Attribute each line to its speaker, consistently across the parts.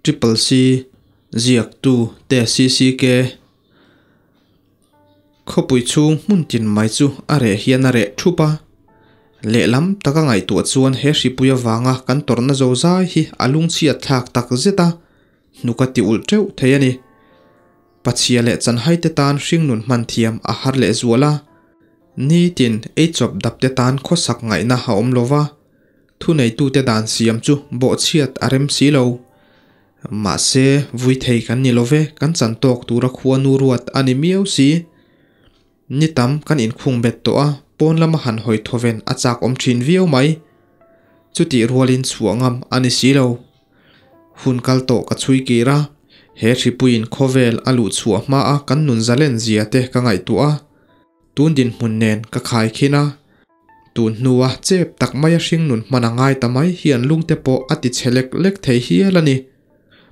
Speaker 1: Triple C ziaktu te CCK Khawpui chhung hmun tin mai chu a reh hian a reh thup a. Lehlam taka ngaihtuah chuan he hripui avanga kan tawrhna zo zai hi a lungchhiat thlak tak zet a, hnuk a ti ulh teuh thei a ni. Pachhia leh chanhai te tan hringnun hman thiam a har leh zual a. Nitin ei chawp dap te tan khawsak ngaihna a awm lo va, thuneitute dan siam chu bawhchhiat a rem si lo. Mahse, vui thei kan ni lo ve, kan chan tawk tura khuanu ruat a ni miau si. Ni tam kan inkhung bet tawh a, pawn lama han hawi thawven a chak awm thin viau mai. Chutih rualin chhuah ngam a ni si lo. Hun kal tawh ka chhui kir a, he hripuiin khawvel a luh chhuah hmaa kan nun zalen zia te ka ngaihtuah a, tun dinhmun nen ka khai khin a. Tun hnua chep tak maia hringnun hman a ngai ta mai hian lungte pawh a ti chhe lek lek thei hial a ni.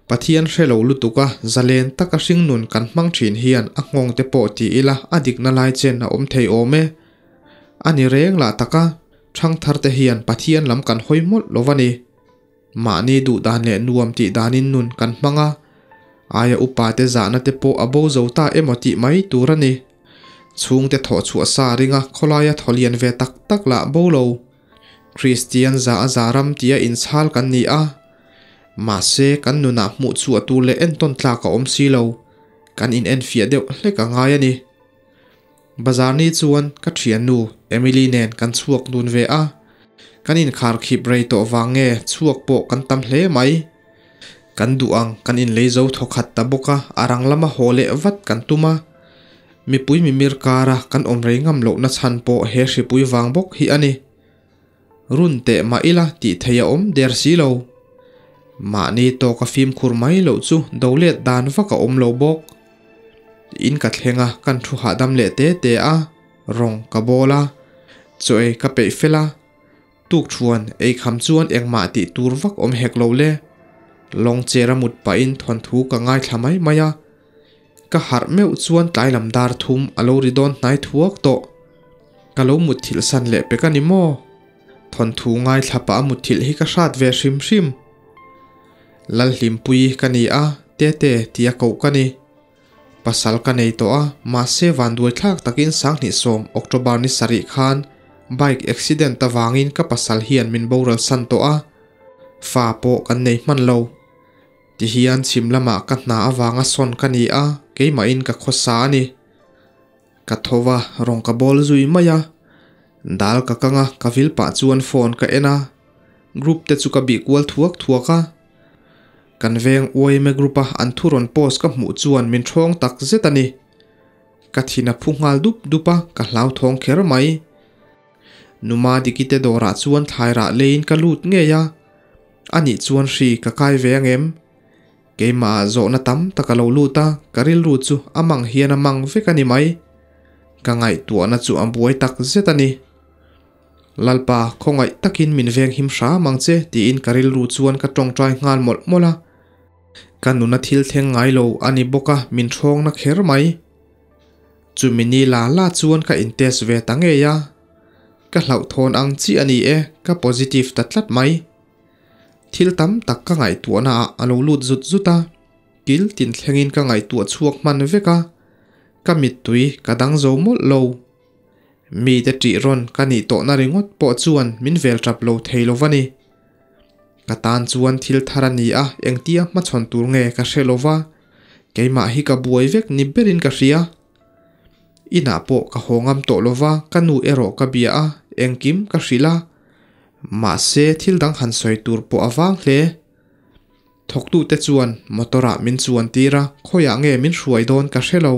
Speaker 1: Pathian hre lo lutuk a, zalen taka hringnun kan hmang thin hian a nghawng te pawh ti ila a dikna lai chen a awm thei awm e. A ni reng lah taka, thangthar te hian Pathian lam kan hawi mawlh lo va ni. Mahni duh dan leh nuam tih danin nun kan hmang a, aia upa te zahna te pawh a bo zo ta emaw tih mai tur a ni. Chhungte thawh chhuah sa ringa khawlaia thaw lian ve tak tak lah bo lo. Kristian za a za ram tia inchhal kan ni a, mahse kan nunah hmuh chhuah tur leh entawn tlak a awm si lo, kan inenfiah deuh hlek a ngai a ni. Bazar ni chuan ka thiannu Emily nen kan chhuak dun ve a, kan inkhar khip rei tawh vang nge chhuak pawh kan tam hle mai. Kan duh ang kan inlei zo thawkhat ta bawk a, a rang lama haw leh vat kan tum a. Mipui mimir kara kan awm rei ngam lohna chhan pawh he hripui vang bawk hi a ni. Run teh mah ila tih theih a awm der si lo. Mahni tawka fimkhur mai loh chu do let dan vak a awm lo bawk. In ka thleng a, kan thu hahdam leh te te a, rawng ka bawl a, chaw ei ka peih fel a, tuk thuan ei kham chuan engmah tih tur vak awm hek lo le. Lawng chair a mut pahin thawnthu ka ngaithla mai mai a, ka harh meuh chuan tlai lam dar thum a lo ri dawn hnai thuak tawh. Ka lo mutthilh san leh pek a ni maw? Thawnthu ngaithla pah a mutthilh hi ka hrat ve hrim hrim. Lalhlimpuii ka ni a, Tete tia koh ka ni. Pasal ka nei tawh a, mahse vanduai thlak takin 2010 October ni sarih khan bike accident avangin ka pasal hian min boral san tawh a, fa pawh kan nei hman lo. Tihian chhim lamah ka hna avanga sawn ka ni a, keimahin ka khawsa a ni. Ka tho va, rawng ka bawl zui mai a. Dal ka kang a, ka vil pah chuan phone ka en a. Group te chu ka bih kual thuak thuak a. Kan veng yma group a an thu rawn post ka hmuh chuan min thawng tak zet a ni. Ka thin a phu nghal dup dup a, ka hlauthawng kher mai. Numa Dikite dawrah chuan thlairah leiin ka lut ngei a. Anih chuan hri ka kai ve angem? Keimah ah zawhna tam tak a lo lut a, ka rilru chu a mang hian a mang vek a ni mai. Ka ngaihtuahna chu a buai tak zet a ni. Lalpa, khawngaih takin min veng him hram ang che tiin ka rilru chuan ka tawngtai nghal mawlh mawlh a. Ka nuna thil thleng ngai lo a ni bawk a, min thawngna kher mai. Chumi ni la la chuan ka in test ve ta ngei a. Ka hlauhthawn ang chiah a ni e, ka positive ta tlat mai. Thil tam tak ka ngaihtuahna ah a lo lut zut zut a, kil tin thlengin ka ngaihtuah chhuak hman vek a, ka mittui ka dang zo mawlh lo. Mite ṭih rawn ka nih tawhna ringawt pawh chuan min vel ṭap lo thei lo va ni. Ka tan chuan thil thar a ni a, engtia hmachhawn tur nge ka hre lo va, keimah hi ka buai vek ni berin ka hria. Inah pawh ka haw ngam tawh lo va, ka nu erawh ka bia a, engkim ka hrilh a. Mahse, thil dang han sawi tur pawh a vang hle. Thawktute chuan motor-ah min chuan tir a, khawiah nge min hruai dawn ka hre lo.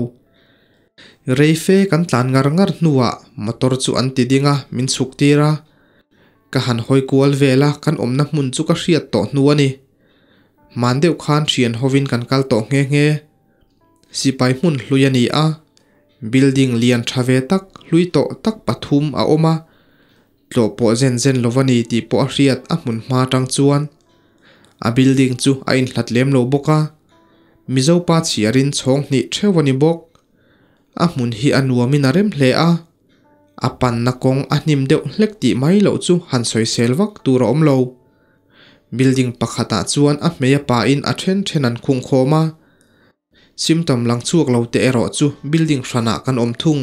Speaker 1: Rei fe kan tlan ngar ngar hnuah motor chu an ti ding a, min chhuk tir a. Ka han hawi kual vel a, kan awmna hmun chu ka hriat tawh hnu a ni. Hman deuh khan thian hovin kan kal tawh nghe nghe. Sipai hmun hlui a ni a, building lian tha ve tak, hlui tawh tak pathum a awm a, tlawh pawh zen zen lo a ni tih pawh a hriat a hmun hma tang chuan. A building chu a inhlat lem lo bawk a, Mizo pa chhiarin chhawng hnih theuh a ni bawk. A hmun hi a nuamin a rem hle a, a panna kawng a hnim deuh hlek tih mai loh chu han sawisel vak tur a awm lo. Building pakhatah chuan a hmei a pain a then then an khung khawm a, symptom lang chhuak lo te erawh chu building hranah kan awm thung.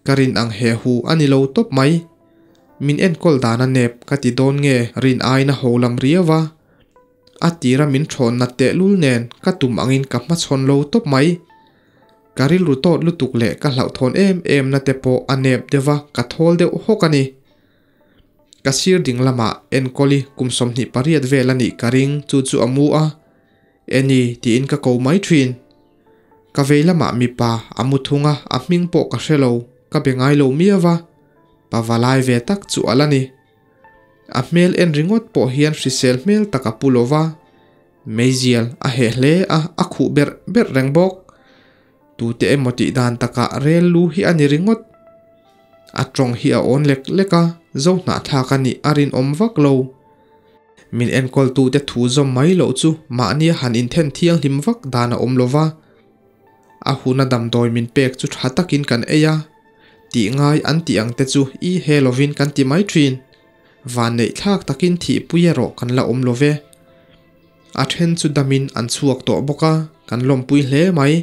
Speaker 1: Ka rin ang he hu a ni lo tawp mai. Min enkawl dan a nep ka ti dawn nge rin aiin a ho lam riau a. A tira min thawn nat tehlul nen ka tum angin ka hmachhawn lo tawp mai. Ka rilru tawt lutuk leh ka hlauhthawn em em na te pawh a nep deuh a, ka thawl deuh hawk a ni. Ka sir ding lamah enkawli kum 28 vel a nih ka ring chu chu a mu a, Eni tiin ka ko mai thin. Ka vei lamah mipa a mu thung a, a hming pawh ka hre lo, ka be ngai lo miau a, pa valai ve tak chu a la ni. A hmel en ringawt pawh hian hrisel hmel tak a pu lo va, meizial a heh hle a, a khuh berh berh reng bawk. Tute emaw tih dan takah rel lu hi a ni ringawt. A tawng hi a awn lek lek a, zo hnahthlak a nih a rinawm vak lo. Min enkawltute thu zawm mai loh chu mahnia han inthen thianghlim vak dan a awm lo va. A huna damdawi min pek chu tha takin kan ei a, tih ngai an tih ang te chu i he lovin kan ti mai thin. Vanneih thlak takin thihpui erawh kan la awm lo ve. A then chu damin an chhuak tawh bawk a, kan lawmpui hle mai.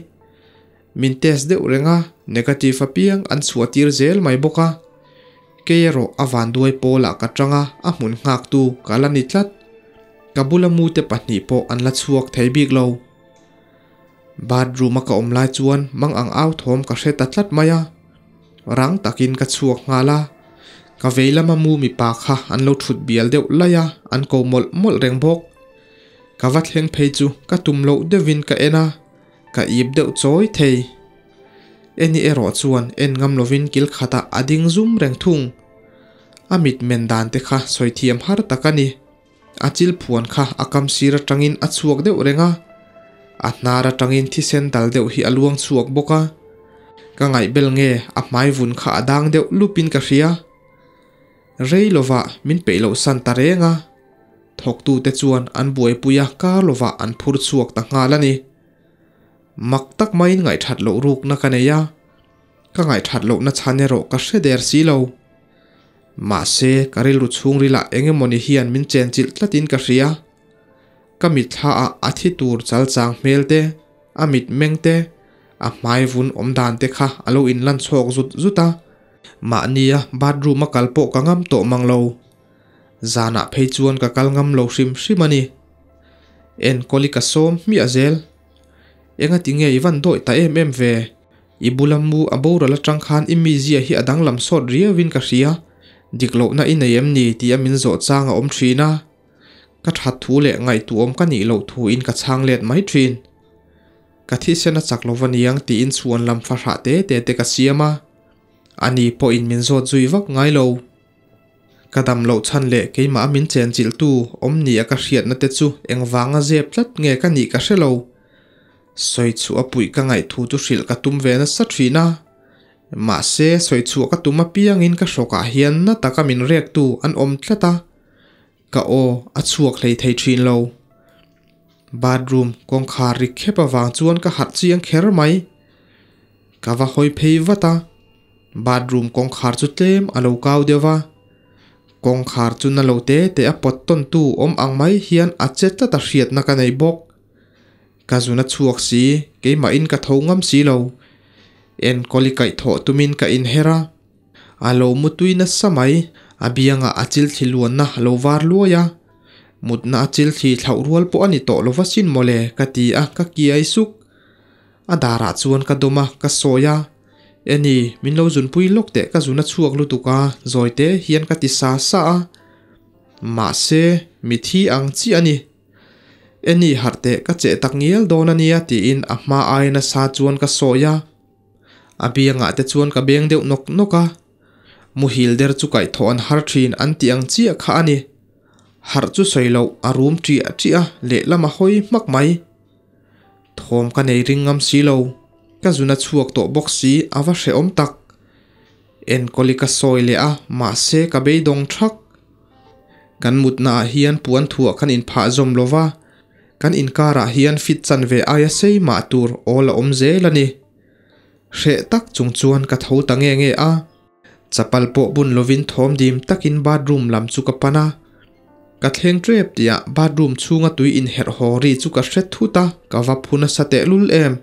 Speaker 1: Min test deuh reng a, negative apiang an chhuah tir zel mai bawk a. Kei erawh a vanduai pawlah ka tang a, a hmun nghaktu ka la ni tlat. Ka bula mute pahnih pawh an la chhuak thei bik lo. Bathroom a ka awm lai chuan mang ang au thawm ka hre ta tlat mai a, rang takin ka chhuak nghal a, ka vei lama mu mipa kha an lo thut bial deuh laih a, an ko mawlh mawlh reng bawk. Ka va thleng phei chu ka tum loh deuhin ka en a, ka ip deuh chawi thei. Eni erawh chuan en ngam lovin kil khatah a ding zum reng thung. A mit men dan te kha sawi thiam har tak a ni. A chil phuan kha a kam sir atangin a chhuak deuh reng a, a hnar atangin thisen dal deuh hi a luang chhuak bawk a. Ka ngaihbel nge a hmai vun kha a dang deuh lupin ka hria. Rei lovah min peih loh san ta reng a, thawktute chuan an buaipui a kar lovah an phur chhuak ta nghal a ni. Mak tak maiin ngaihthat loh rukna ka nei a, ka ngaihthat lohna chhan erawh ka hre der si lo. Mahse, ka rilru chhungrilah eng emawni hian min chenchilh tlatin ka hria. Ka mitthla ah a thi tur chalchang hmel te, a mitmeng te, a hmai vun awm dan te kha a lo inlan chhawk zut zut a. Mahnia bathroom a kal pawh ka ngam tawh mang lo. Zanah phei chuan ka kal ngam lo hrim hrim a ni. Enkawli ka sawm hmiah zel. Engati nge i van dawih ta em em ve? I bula mu a boral atang khan i mizia hi a danglam sawt riauin ka hria, dik lohna i nei em ni tia min zawh chang a awm thin a. Ka that thu leh ngaihtuahawm ka nih loh thuin ka chhang let mai thin. Ka thisen a chak lo va niang tiin chhuan lam fahrah te te te ka siam a. Ani pawhin min zawt zui vak ngai lo. Ka dam loh chhan leh keimah min chenchilhtu awm ni a ka hriatna te chu engvanga zep tlat nge ka nih ka hre lo. Sawi chhuah a puih ka ngaih thu chu hrilh ka tum ve nasa thin a, mahse sawi chhuah ka tum apiangin ka hrawkah hian na taka min rektu an awm tlat a, ka aw a chhuak hlei thei thin lo. Bathroom kawngkhar ri khep avang chuan ka harh chiang kher mai. Ka va hawi phei vat a, bathroom kawngkhar chu tlem a lo kau deuh va, kawngkhar chu na lo te te a pawt tawntu awm ang mai hian a che tlat a hriatna ka nei bawk. Ka zun a chhuak si, keimahin ka tho ngam si lo. Enkawl i kaihthawh tumin ka inher a, a lo mutui nasa mai, a biangah a chilthli luanna a lo var luai a. Mutna a chilthli thlauh rual pawh a ni tawh lo va sin mawle ka ti a, ka kiai suk. A darah chuan ka dawm a, ka sawi a, Eni, min lo zunpui lawk teh ka zun a chhuak lutuk a, zawi te hian ka ti sa sa a. Mahse, mithi ang chiah a ni. Eni harh teh ka cheh tak ngial dawn a nia tiin a hma ai nasa chuan ka sawi a. A biangah te chuan ka beng deuh nawk nawk a. Muhil der chu kaihthawh an har thin an tih ang chiah kha a ni. Harh chu sawi loh a rum ṭiah ṭiah a, lehlam a hawi hmak mai. Thawm ka nei ring ngam si lo, ka zun a chhuak tawh bawk si a va hrehawm tak. Enkawli ka sawi leh a mahse ka beidawng thak. Kan mutnaah hian puan thuah kan inphah zawm lo va, kan inkarah hian fit chanve aia sei mah tur awl a awm zel a ni. Hreh tak chung chuan ka tho ta nge nge a, chapal pawh bun lovin thawm dim takin bathroom lam chu ka pan a. Ka thleng tep tihah bathroom chhunga tui inherh haw ri chu ka hre thut a, ka va phu nasa tehlul em.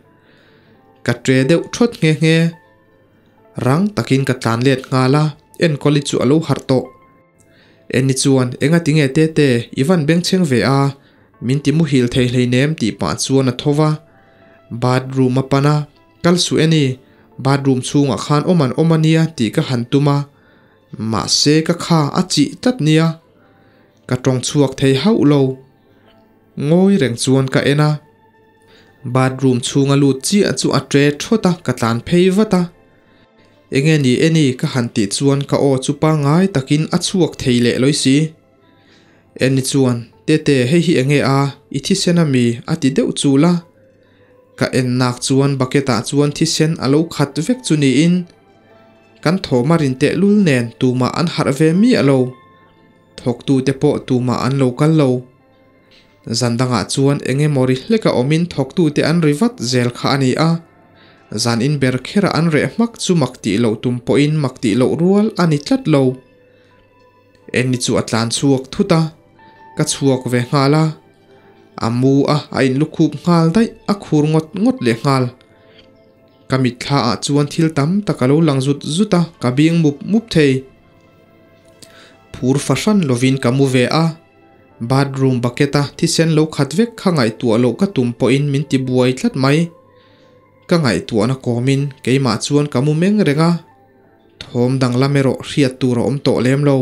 Speaker 1: Ka tre deuh thawt nghe nghe. Rang takin ka tlan let nghal a, Enkawli chu a lo harh tawh. Eni chuan, Enga tinge Tete, i van bengchheng ve a, min ti muhil thei hleinem tih pah chuan a tho va. Bathroom a pan a, Kal suh Eni, bathroom chhungah khan awm an awm a nia tih ka han tum a, mahse ka kha a chih tlat nia. Ka tawng chhuak thei hauh lo. Ngawi reng chuan ka en a. Bathroom chhunga lut chiah chu a tre thawt a, ka tlan phei vat a. Enge ni Eni ka han tih chuan ka aw chu pangngai takin a chhuak thei leh lawi si. Eni chuan, Tete hei hi enge a, i thisen a mi? a ti deuh chul a. Ka en nak chuan bucket ah chuan thisen a lo khat vek chu niin. Kan thawm a rin tehlul nen tumah an harh ve miah lo. Thawktute pawh tumah an lo kal lo. Zan dangah chuan eng emaw ri hleka awmin thawktute an ri vat zel kha a ni a. Zan in ber khera an reh hmak chu mak tih loh tum pawhin mak tih loh rual a ni tlat lo. Eni chu a tlan chhuak thut a, ka chhuak ve nghal a. A mu a, a inlukhup nghal daih, a khur ngawt ngawt leh nghal. Ka mitthla ah chuan thil tam tak a lo lang zut zut a, ka bing mup mup thei. Phur fahran lovin ka mu ve a, bathroom bucket a thisen lo khat vek kha ngaihtuah loh ka tum pawhin min ti buai tlat mai. Ka ngaihtuahna kawmin keimah chuan ka mu meng reng a, thawm danglam erawh hriat tur a awm tawh lem lo.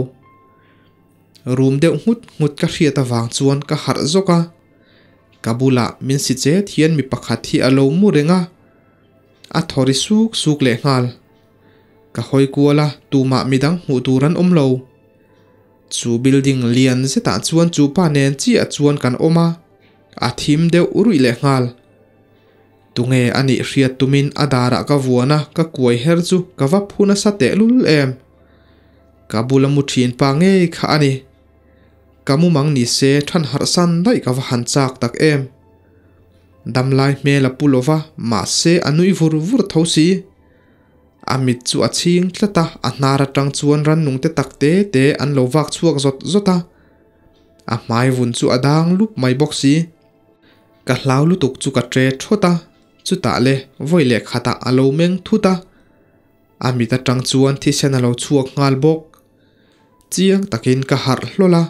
Speaker 1: Rum deuh nghut nghut ka hriat avang chuan ka harh zawk a, ka bulah min si chet hian mi pakhat hi a lo mu reng a, a thaw ri suk suk leh nghal. Ka hawi kual a, tumah midang hmuh tur an awm lo. Chu building lian zetah chuan chu pa nen chiah chuan kan awm a, a thim deuh ruih leh nghal. Tunge a nih hriat tumin a darah ka vuan a, ka kuai her chu ka va phu nasa tehlul em. Ka bula mu thin pa ngei kha a ni. Ka mumang ni se than harh san daih ka va han chak tak em. Damlai hmel a pu lo va, mahse a nui vur vur tho si. A mit chu a chhing tlat a, a hnar atang chuan rannung te tak te te an lo vak chhuak zawt zawt a. A hmai vun chu a dang lup mai bawk si. Ka hlau lutuk chu ka tre thawt a, chutah le vawi leh khatah a lo meng thut a. A mit atang chuan thisen a lo chhuak nghal bawk. Chiang takin ka harh hlawl a,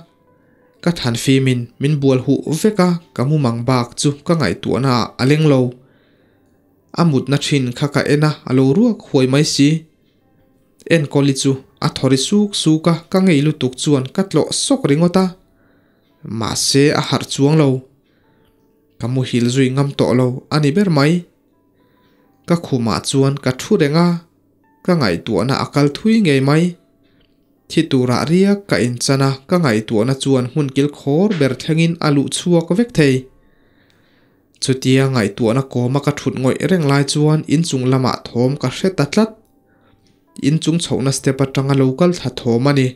Speaker 1: ka than fimin min bual huh vek a, ka mumang bak chu ka ngaihtuahna ah a leng lo. A mutna thin kha ka en a, a lo ruak huai mai si. Enkawli chu a thaw ri suk suk a, ka ngei lutuk chuan ka tlawh sawk ringawt a. Mahse a harh chuang lo. Ka muhil zui ngam tawh lo a ni ber mai. Ka khumah chuan ka thu reng a, ka ngaihtuahna a kal thui ngei mai. Thi turah riak ka inchan a, ka ngaihtuahna chuan hmun kil khawr ber thlengin a luh chhuak vek thei. Chutia ngaihtuahna kawma ka thut ngawih reng lai chuan inchung lamah thawm ka hre ta tlat. Inchung chhohna step atanga lo kal thla thawm a ni.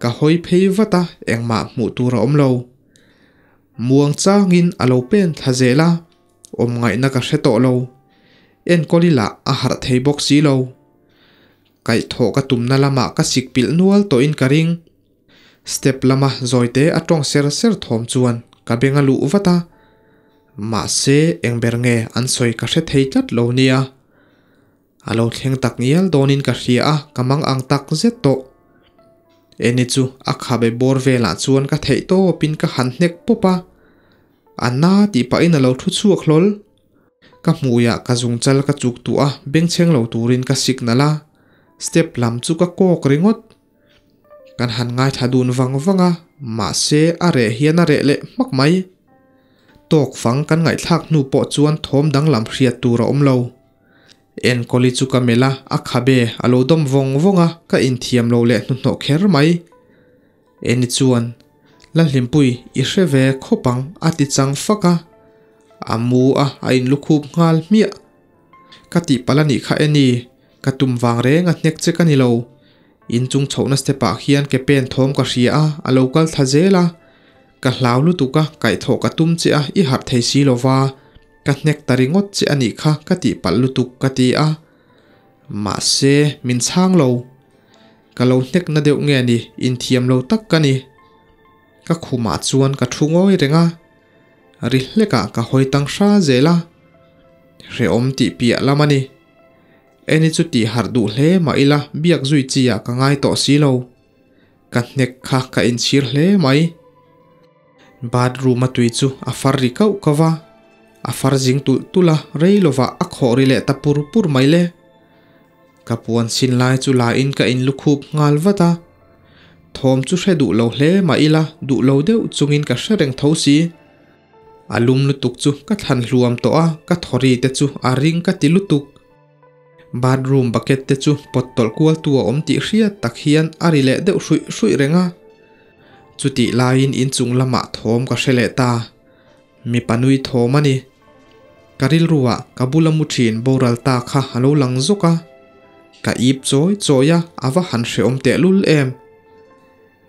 Speaker 1: Ka hawi phei vat a, engmah hmuh tur a awm lo. Muang changin a lo pen thla zel a, awm ngaihna ka hre tawh lo. Enkawli lah a harh thei bawk si lo. Kaihthawh ka tumna lamah ka sik pilh nual tawhin ka ring. Step lama zawite a tawng ser ser thawm chuan ka beng a luh vat a. Mahse eng ber nge an sawi ka hre thei tlat lo nia. A lo thleng tak ngial dawnin ka hria a, ka mang ang tak zet tawh. Eni chu a khabe bawr velah chuan ka theih tawpin ka han hnek pawp a. A na tih pahin a lo thu chhuak hlawl. Ka hmuiah ka zungchal ka chuk tuah a, bengchheng lo turin ka signal a, step lam chu ka kawk ringawt. Kan han ngaithla dun vang vang a, mahse a reh hian a reh leh hmak mai. Tawk fang kan ngaihthlak hnu pawh chuan thawm danglam hriat tur a awm lo. Enkawli chu ka melh a, a khabe a lo dawm vawng vawng a, ka inthiam lo leh hnuhnawh kher mai. Eni chuan, Lalhlimpui, i hre ve khawp ang, a ti chang fak a. A mu a, a inlukhup nghal hmiah. Ka tihpalh a nih kha Eni, ka tum vang reng a hnek che ka ni lo. Inchung chhohna step ah hian ke pen thawm ka hria a, a lo kal thla zel a. Ka hlau lutuk a, kaihthawh ka tum che a, i harh thei si lo va. Ka hnek ta ringawt che a nih kha ka tihpalh lutuk ka ti a. Mahse, min chhang lo. Ka lo hnek na deuh nge ni, inthiam lo tak ka ni. Ka khumah chuan ka thu ngawi reng a, ri hlekah ka hawi tang hra zel a, hrehawm tih piah lam a ni. Eni chu tih harh duh hle mah ila biak zui chi ah ka ngai tawh si lo. Ka hnek kha ka inchhir hle mai. Bathroom a tui chu a far ri kauh kauh va, a far zing tulh tulh a, rei lovah a khawh ri leh ta pur pur mai le. Ka puan sin lai chu la in ka in lukhup nghal vat a, thawm chu hre duh lo hle mah ila duh lo deuh chungin ka hre reng tho si. A lum lutuk chu ka thlan hluam tawh a, ka thawri te chu a ring ka ti lutuk. Bathroom bucket te chu pawt tawlh kual tu a awm tih hriat tak hian a ri leh deuh hruih hruih reng a. Chutih laiin inchung lamah thawm ka hre leh ta. Mipa nui thawm a ni. Ka rilruah ka bula mu thin boral ta kha a lo lang zawk a. Ka ip chawi chawi a, a va han hrehawm tehlul em.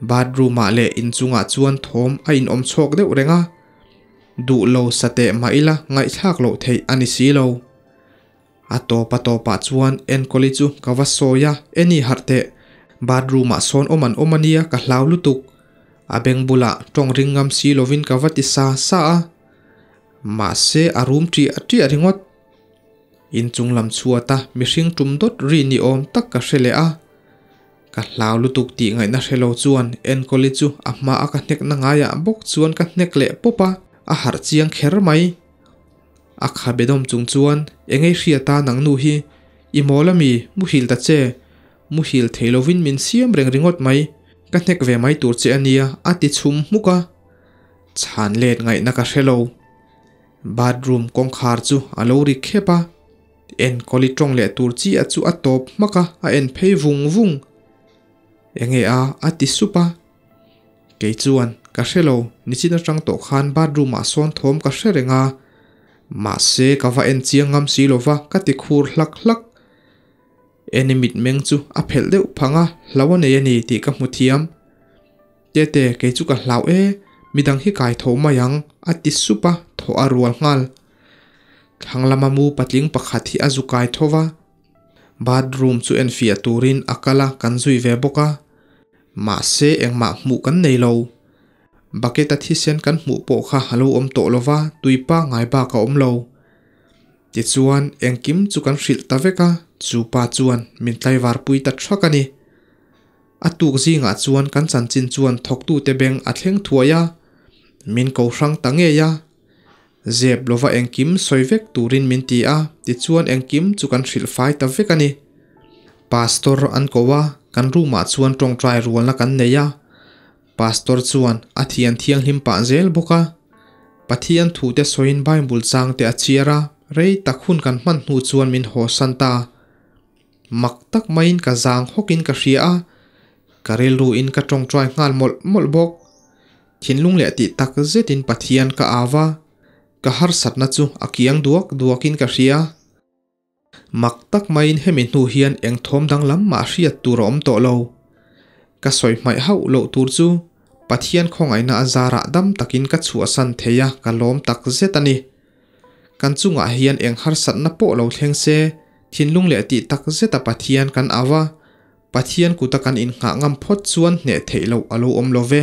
Speaker 1: Bathroom ah leh inchungah chuan thawm a inawm chhawk deuh reng a. Duh lo sa teh mah ila ngaihthlak loh theih a ni si lo. A tawp a tawpah chuan Enkawli chu ka va sawi a, Eni harh teh, bathroom ah sawn awm an awm a nia ka hlau lutuk. A beng bulah tawng ring ngam si lovin ka va ti sa sa a. Mahse a rum ṭiah ṭiah ringawt. Inchung lam chhuata mihring ṭum dawt ri ni awm tak ka hre leh a. Ka hlau lutuk tih ngaihna hre lo chuan Enkawli chu a hma a ka hnekna ngaiah bawk chuan ka hnek leh pawp a, a harh chiang kher mai. A kha bedawm chung chuan, Engei hriata nang nu hi, i mawl ami, muhil ta che, muhil thei lovin min siam reng ringawt mai, ka hnek ve mai tur che ania a ti chhum hmuk a. Chhan let ngaihna ka hre lo. Bathroom kawngkhar chu a lo ri khep a, enkawli tawng leh tur chi a chu a tawp hmak a, a en phei vung vung. Enge a? a ti sup a. Kei chuan, Ka hre lo, nichin atang tawh khan bathroom ah sawn thawm ka hre reng a, mahse ka va en chiang ngam si lova ka ti khur hlak hlak. Eni mitmeng chu a phelh deuh phang a, hlau a nei a ni tih ka hmu thiam. Tete, kei chu ka hlau e, midang hi kai tho mai ang, a ti sup a, thaw a rual nghal. Thlang lama mu patling pakhat hi a zu kai tho va, bathroom chu enfiah turin a kal a, kan zui ve bawk a. Mahse engmah hmuh kan nei lo. Bucket a thisen kan hmuh pawh kha a lo awm tawh lova, tui pangngai bak a awm lo. Tichuan engkim chu kan hrilh ta vek a, chu pa chuan min tlaivar pui ta thak a ni. A tuk zingah chuan kan chanchin chuan thawktute beng a thleng thuai a, min ko hrang ta ngei a. Zep lova engkim sawi vek turin min ti a, tichuan engkim chu kan hrilh fai ta vek a ni. Pastor an ko a, kan room ah chuan tawngtai rualna kan nei a, Pastor chuan a thian thianghlim pah zel bawk a, Pathian thu te sawiin Bible chang te a chhiar a, rei tak hun kan hman hnu chuan min haw san ta. Mak tak maiin ka zang hawkin ka hria a, ka rilru in ka tawngtai nghal mawlh mawlh bawk. Thinlung leh tih tak zetin Pathian ka au a, ka harsatna chu a kiang duak duakin ka hria. Mak tak maiin hemi hnu hian eng thawm danglam mah hriat tur a awm tawh lo. Ka sawi hmaih hauh loh tur chu Pathian khawngaihna a zarah dam takin ka chhuahsan thei a, ka lawm tak zet a ni. Kan chungah hian eng harsatna pawh lo thleng se, thinlung leh tih tak zeta Pathian kan au a, Pathian kuta kan innghah ngam phawt chuan hneh theih loh a lo awm lo ve.